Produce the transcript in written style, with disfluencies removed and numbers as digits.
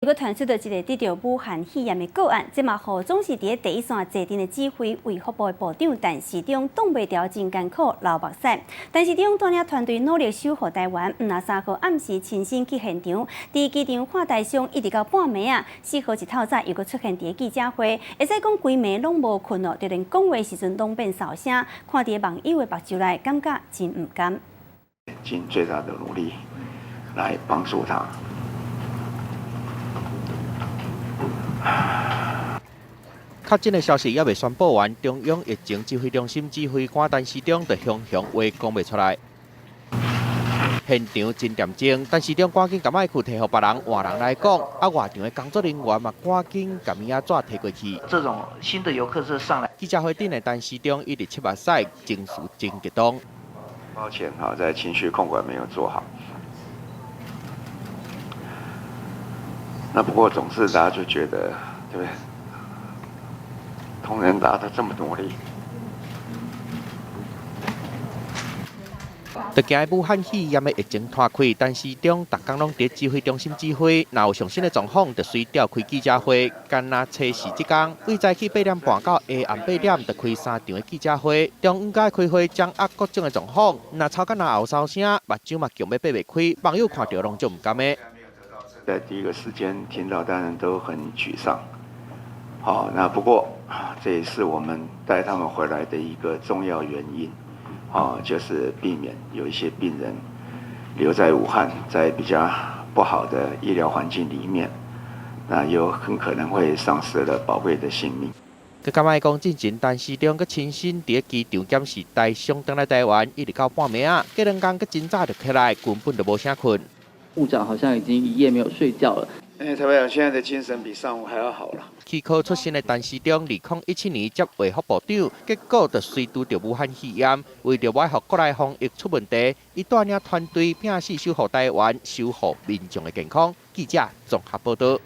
閣傳出著一个得著武漢肺炎的個案，這嘛予總是佇第一線坐鎮的指揮衛福部的部長陳時中擋袂牢，真艱苦流目屎。陳時中帶領團隊努力守護台灣，毋若3號暗時親身去現場，佇機場看台傷，一直到半暝仔，4號一透早又閣出現佇記者會，會使講規暝攏無睏哦，就連講話時陣攏變潲聲，看佇網友的目睭內，感覺真毋甘。盡最大的努力來幫助他。確診的消息猶未宣布完，中央疫情指揮中心指揮官陳時中就雄雄話講袂出來。現場真恬靜，陳時中趕緊共麥克提予別人換人來講，啊外場的工作人員嘛趕緊共物仔紙提過去。這種新的遊客是上來。記者會頂的陳時中一直拭目屎，情緒真激動。抱歉哈，在情緒控管沒有做好。那不過總是大家就覺得，對不對？同仁大家都這麼努力。就驚武漢肺炎的疫情拖開，陳時中逐工攏佇指揮中心指揮，若有上新的狀況，就隨調開記者會。干焦測試這工，對早起8點半到下暗8點，就開三場的記者會。中午間開會掌握各種的狀況，若吵甲若後潲聲，目睭嘛強欲閉袂開，網友看著攏足毋甘的。在第一個時間聽到，當然都很沮喪。好，那不過這也是我們帶他們回來的一個重要原因。啊，就是避免有一些病人留在武漢，在比較不好的醫療環境裡面，那有很可能會喪失了寶貴的性命。閣感覺講，進前陳時中閣親身佇機場檢視台傷轉來台灣，一直到半暝仔，隔兩工閣真早就起來，根本就無啥睏。部長好像已經一夜沒有睡覺了。哎，特別現在的精神比上午還要好了。齒科出身的陳時中，2017年接衛福部長，結果就隨拄著武漢肺炎。為著無愛予國內防疫出問題，伊帶領團隊拼死守護台灣，守護民眾的健康。記者綜合報道。